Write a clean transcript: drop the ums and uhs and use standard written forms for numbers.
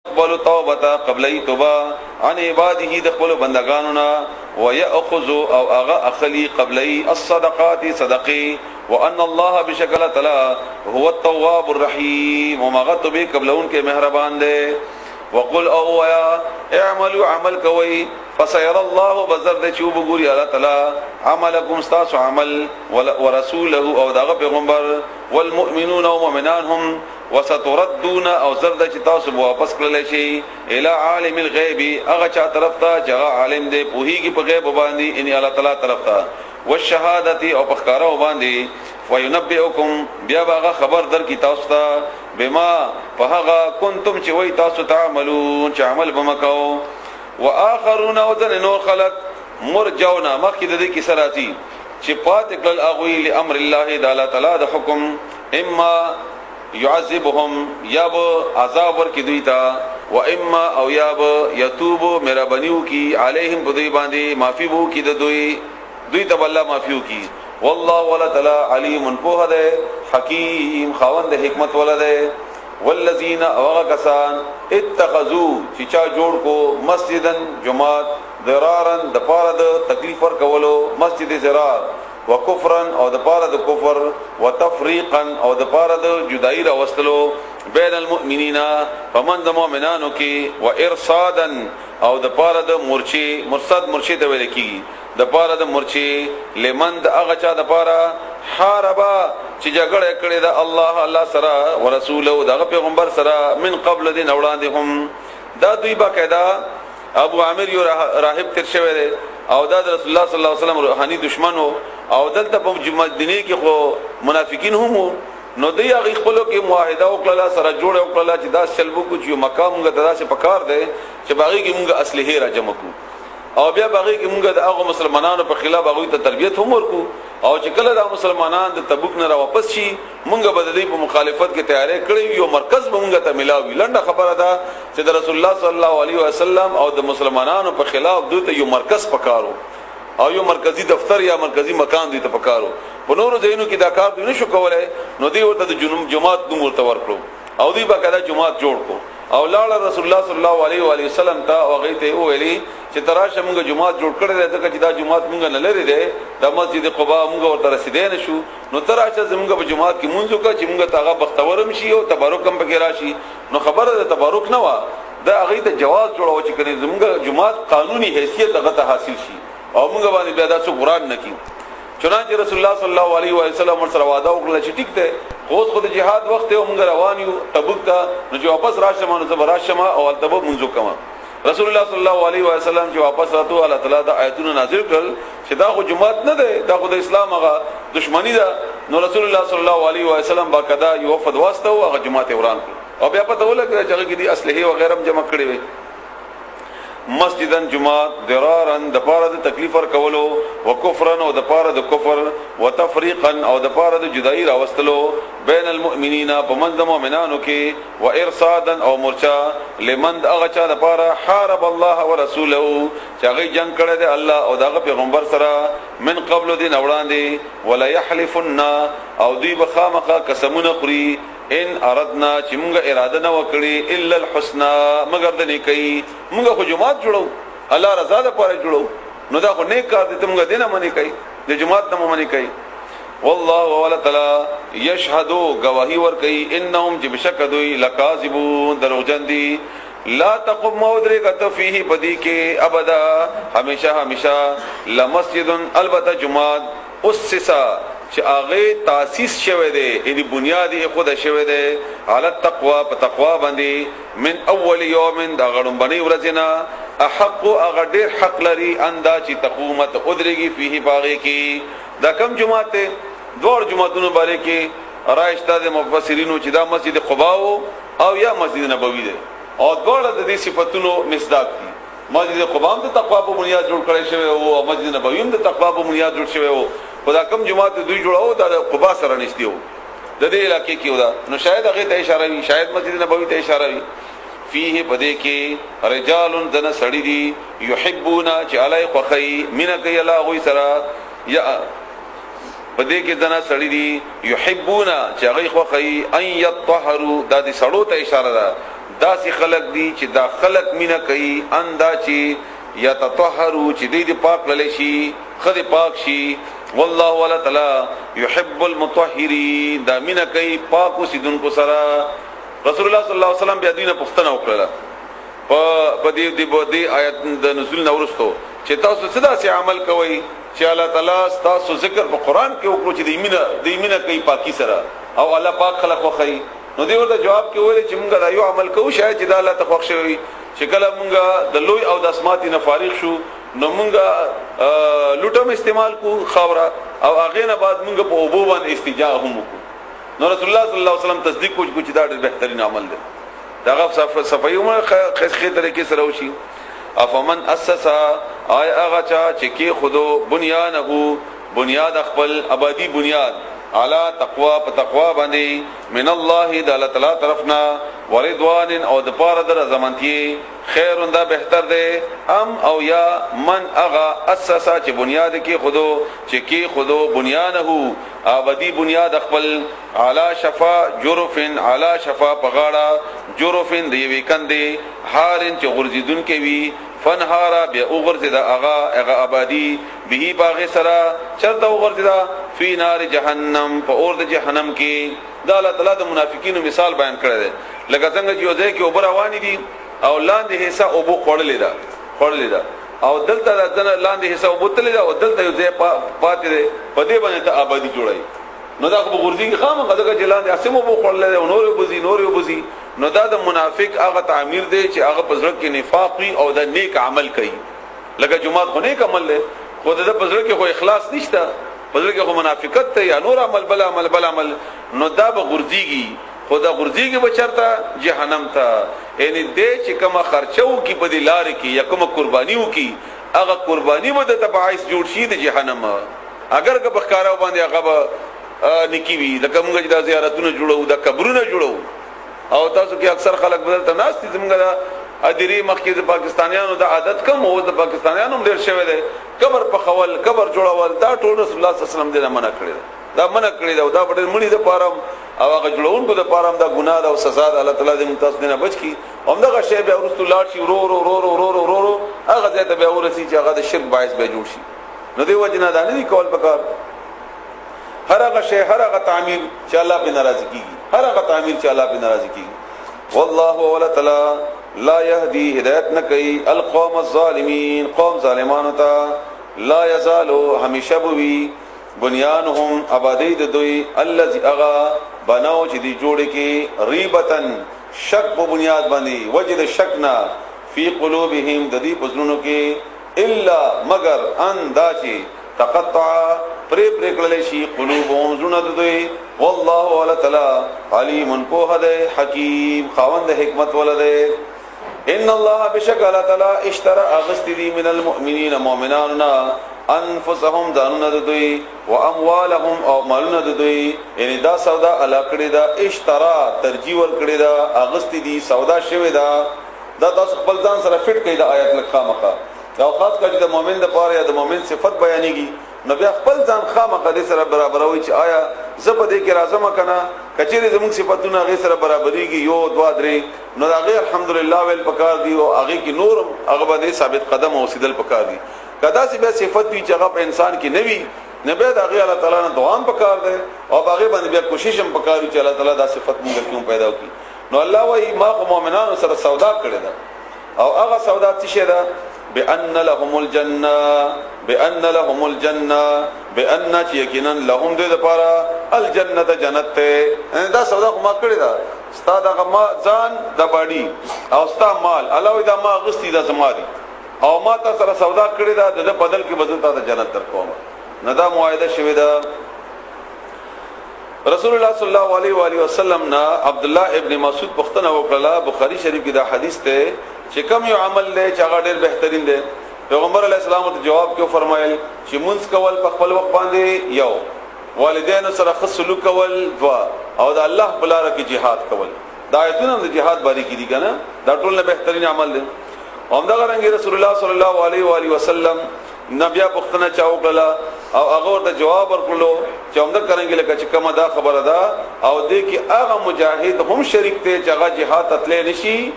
يقبل توبه قبلي توبه عن عباده د خپل بندگانو نه، ويأخذ او هغه اخلي قبلي الصدقات صدقه، وان الله بشکل تعالی هو التواب الرحیم، ومغه توبه قبلون کې مهربان دی. وقل او ويا اعملوا عمل کوي، فسير الله بزر د چوب ګوري الله تعالی عملکم استاس عمل ورسوله او دغه پیغمبر والمؤمنون او مؤمنان هم، وستردون او زرد چې تاسو واپس کړل شي الی عالم الغیب، هغه چا طرف ته چې هغه عالم دی، پوهیږي په غیب باندې، ان الله تعالی طرف ته، والشهادت او پخکارو باندې، فینبئکم بیا هغه خبر در کی تاسو ته بما فهغه کنتم چې وای تاسو تعملون چې عمل بمکاو. واخرون او ځن نور خلق مرجونا، مخکې د دې کې سراتی چې پات کړل اغوی لامر الله د الله تعالی د حکم، اما يعذبهم یا به عذاب ورکی دوی ته، و اما او یا به یتوب مهربانیو کی علیهم په دوی باندې، معافی وو کی د دوی، دوی ته الله معافیو کی. والله ولا تعالی علیم په ده، حکیم خاوند حکمت ولا ده. والذین اوغه کسان اتخذو چې چا جوړ کو مسجدن جماعت ضرارن د پاره د تکلیف ور کولو، مسجد ضرار، وکفرا او د پاره د کفر، وتفریقا او د پاره د جدائی را وستلو بین المؤمنین فمن د مؤمنانو کې، وارصادا او د پاره د مورچه، مرصد مورچه ته ویل کیږي، د پاره د مورچه لمن د هغه چا د پاره حاربا چې جګړه کړې ده الله الله سره ورسول او دغه پیغمبر سره من قبل دین وړاندې هم. دا دوی باقاعده ابو عامر یو راهب تیر شوی دی او دا د رسول الله صلی الله علیه وسلم روحاني دشمن او دلته په مدینه کې خو منافقین هم وو، نو دوی هغه خپلو کې معاهده وکړه سره جوړه وکړه چې دا سلبو کو چې مقام موږ ته داسې پکار دی چې باغی کې موږ اصله را جمع کو، او بیا باغی کې موږ د هغه مسلمانانو په خلاف هغه ته تربیت هم ورکو، او چې کله دا مسلمانان د تبوک نه را واپس شي موږ به د دې په مخالفت کې تیارې کړې یو مرکز به موږ ته ملاوي. لنډه خبره ده چې د رسول الله صلی الله علیه وسلم او د مسلمانانو په خلاف دوی ته یو مرکز پکارو او یو مرکزی دفتر یا مرکزی مکان دوی ته پکارو. په نورو ځایونو کې دا کار دوی نشو کولای، نو دوی ورته د جنوب جماعت نوم ورته ورکړو او دوی باقاعده جماعت جوړ کو او لاړ رسول الله صلی الله علیه و علیه وسلم ته او هغه ته ویلي چې تراشه موږ جماعت جوړ کړی دی، ځکه چې دا جماعت موږ نه لري دی، د مسجد قباء موږ ورته رسیدای نشو، نو تراشه زموږ په جماعت کې مونږ وکړه چې موږ ته هغه بختورم شي او تبرک هم پکې راشي. نو خبره د تبرک نه وه، دا هغه ته جواز جوړاو چې کني زموږ جماعت قانوني حیثیت هغه ته حاصل شي او موږ باندې بیا دا څه قران نه کی. چنانچه رسول الله صلی الله علیه و سلم سره وعده وکړه چې ټیک ده، خو اوس خو د جهاد وخت دی او موږ روان یو تبوک ته، نو چې واپس راشم نو زه به راشم او هلته به مونځ وکړم. رسول الله صلی الله علیه و سلم چې واپس راتو الله تعالی دا آیتونه نازل کړل چې دا خو جماعت نه ده، دا خو د اسلام هغه دشمنی ده. نو رسول الله صلی الله علیه و سلم باقاعده یو وفد واسطه او هغه جماعت وران کړ او بیا پته ولګی چې هغه کې دي اسلحه وغیرہ هم جمع کړې وي. مسجدن جماعت ضرارن د پاره د تکلیف ور کولو، وکفرن او د پاره د کفر، وتفریقا او د پاره د جدائی راوستلو بین المؤمنین په منځ د مؤمنانو کې، و ارصادا او مورچا لمن د هغه چا د پاره حارب الله ورسوله چې هغه جنگ کړی دی الله او دغه پیغمبر سره من قبل دین وړاندې، ولا يحلفن او دوی به خامخا قسمونه خوري ان اردنا چې موږ اراده نه وکړي الا الحسنى مگر د نیکی. موږ خو جماعت جوړو الله رضا ده پاره جوړو، نو دا خو نیک کار دی، ته موږ دینه منی کوي د جماعت نه منی کوي. والله ولا تعالی یشهدو گواہی ور کوي انهم چې بشک دوی لکاذبون دروغجن دي. لا تقم مودرکت فيه پدی کې ابدا همیشه همیشه لمسجد البته جماعت اسسا چې هغه تاسیس شوه دی، یعنی بنیاد یې خود شوه دی علی التقوا په تقوا باندې، من اول یوم دا غړمبني ورځنا احق هغه ډیر حق لري اندا چې تقومت ادريږي فيه باغې کې. دا کم جماعت ته دوړ جماعتونو باره کې رایشته د مفسرینو چې دا مسجد قباء او یا مسجد نبوي دی، او دواړه د دې صفاتونو مصداق دي. مسجد قباء هم د تقوا په بنیاد جوړ کړی شوی او مسجد نبوي هم د تقوا په بنیاد جوړ شوی وو. خو دا کم جماعت دوی جوړاو دا د قباء سره نږدې وو، د دې علاقې کې ودا، نو شاید هغه ته اشاره وي، شاید مسجد نبوي ته اشاره وي. فيه پدې کې رجال دن سړی دي يحبون چې علی خوخی مینا کوي الله غوي سره، یا پدې کې دنا سړی دي يحبون چې هغه خوخی ان يطهروا، دا دي سړو ته اشاره ده، داسې خلق دي چې دا خلق مینا کوي، ان دا چې یتطهرو، چې دې دې پاک للی شي، خدای پاک شي. والله ولا تعالی يحب المطهرين، دا مینا کوي پاک اوسیدونکو سره. رسول الله صلی الله علیه وسلم بیا دینه پښتنه وکړه په دې دې آیت د نزول نه وروسته چې تاسو څه داسې عمل کوئ چې الله تعالی تاسو ذکر په قران کې وکړو چې د مینا کوي پاکي سره او الله پاک خلق وخی. نو دی ورته جواب کې ویل چې موږ دا یو عمل کوو، شاید چې دا الله ته خوښ شوی، چې کله موږ د لوی او د اسماتي نه فارغ شو نو موږ لوټم استعمال کو خاورا، او هغه نه بعد موږ په اوبو باندې استجا هم وکړو. نو رسول الله صلی الله علیه وسلم تصدیق کو چې دا ډېر بهترین عمل دی. دا غف صفائی عمر خې طریقې سره وشي. افمن اسس، آی هغه چا چې کې خودو بنیانه، بنیاد خپل ابدی بنیاد علا تقوا، په تقوا باندې، من الله، د الله تعالی طرفنا، ورضوان، او د پاره در زمانتی، خیر دا بهتر دی، ام او یا من اغا اساسا چې بنیاد کې خودو، چې کې خودو بنیانه ابدی بنیاد خپل علا شفا جرفن، علا شفا پغاړه، جرفن د یوې کندې، هارن چې غرزیدون کې وی، فنهارا بیا وغورځیدا اغا اغا آبادی به باغ سره، چرته وغورځیدا؟ فی نار جهنم، په اور د جهنم کې. دا الله تعالی د منافقینو مثال بیان کړی دی، لکه څنګه چې یو ځای کې اوبه روانې دي او لاندې حصہ اوبو خوړلې ده، خوړلې ده، او دلته د لاندې حصہ اوبو تللې ده او دلته یو ځای پاتې دی، په دې باندې ته آبادی جوړوي. نو دا خو غورځي خامخا، ځکه چې لاندې اسیم اوبو خوړلې ده او نور وبزي، نور وبزي. نو دا د منافق هغه تعمیر دی چې هغه په زړه کې نفاق وي او د نیک عمل کوي، لکه جماعت خو نیک عمل دی، خو د په زړه کې خو اخلاص نشته، په زړه کې خو منافقت ته یا نور عمل، بل عمل، بل عمل. نو دا به غورځيږي، خو دا غورځيږي به چرته؟ جهنم ته. یعنی دې چې کومه خرچه وکي په دې لار کې یا کومه قرباني وکي، هغه قرباني به د باعث جوړ شي د جهنم، اگر که په ښکاره باندې هغه به نکی وي. لکه موږ چې دا زیارتونه جوړو، دا قبرونه جوړو، او تاسو کې اکثر خلک بدل ته ناست دي. زمونږ دا ادری مخکې د پاکستانیانو د عادت کم او د پاکستانیانو هم ډیر شوی دی، قبر پخول، قبر جوړول، دا ټول رسول الله صلی الله علیه وسلم دې نه منع کړی ده، دا منع کړی ده. او دا ډېر مړي د پاره او هغه جوړونکو د پاره هم دا ګناه ده او سزا ده. الله تعالی دې موږ تاسو دې نه بچ کړي. همدغه شی بیا وروسته لاړ شي ورو ورو ورو ورو ورو ورو ورو هغه ځای ته بیا ورسي چې هغه د شرک باعث بیا جوړ شي. نو دې وجه نه دا نه دي کول پکار. هر هغه شی، هر هغه تعمیر چې الله په ناراضي کیږي، هر هغه تعمیر چې الله په ناراضي کیږي. والله ولا تعالی لا يهدي، هدایت نه کوي القوم الظالمین، قوم ظالمانو ته. لا یزالو، همیشه بوي، بنیانهم، آبادی د دوی، الذي اغا بناو چې دی جوړ کې، ریبتن، شک په بنیاد باندې، وجد شک نه، فی قلوبهم، د دې پزړونو کې، الا مگر ان دا چې تقطع، پرې پرې کړل شي، قلوبهم، زړونه د دوی. والله ولا تعالی علیم، په ده، حکیم، خاوند حکمت ولده. ان الله، بشک الله تعالی، اشترى، اغست دي، من المؤمنین، مؤمناننا، انفسهم، ځانونه د دوی، واموالهم، او مالونه د دوی. یعنی دا سودا الله کړی دا، اشترا ترجیح ور کړی دا، اغست دي، سودا شوی دا. دا تاسو خپل ځان سره فټ کړئ دا آیت لکه مخه، دا خاص کړه چې د مؤمن د پاره یا د مؤمن صفت بیانېږي، نو بیا خپل ځان خامخا دې سره برابروي چې آیا زه په دې کې راځم کنه. کچېرې زموږ صفاتونه هغې سره برابرېږي، یو دوه درې، نو د هغې الحمدلله ویل پکار دي، او هغې کې نور هغه باندې ثابت قدم اوسېدل پکار دي. که داسې بیا صفت وي چې هغه په انسان کې نه وي، نو بیا د هغې الله تعالی نه دعا هم پکار دی، او په هغې باندې بیا کوشش هم پکار وي چې الله تعالی دا صفت موږ کې هم پیدا کړي. نو الله وایي ما خو مؤمنانو سره سودا کړې ده، او هغه سودا څه شی ده؟ بأن لهم الجنة، بأن لهم الجنة، بأن چې یقینا لهم دې لپاره الجنة، جنت ته. دا سودا خو ما کړې ده، ستا دغه ما ځان د باډي او ستا مال، الله وایي دا ما اخیستي، دا زما دي، او ما تا سره سودا کړې ده، د بدل کې به زه تا ته جنت درکوم. نه دا معاهده شوې ده. رسول الله صلی الله علیه و آله وسلم نه عبد الله ابن مسعود پوښتنه وکړه، بخاری شریف کې دا حدیث ته، چې کوم یو عمل دی چې هغه ډیر بهترین دی؟ پیغمبر علی السلام ته جواب کې فرمایل چې مونږ کول په خپل وخت باندې، یو والدین سره ښه سلوک کول، دوا او د الله په لار کې جهاد کول. دا آیتونه د جهاد باندې کې دي کنه، دا ټول نه بهترین عمل دی. همدغه رنګ رسول الله صلی الله علیه و آله وسلم نبیا پوښتنه چا وکړه او هغه ورته جواب ورکړلو چې هم د کرنګ لکه چې کومه دا خبره ده، او دې کې هغه مجاهد هم شریک دی چې هغه جهاد ته تللی نشي.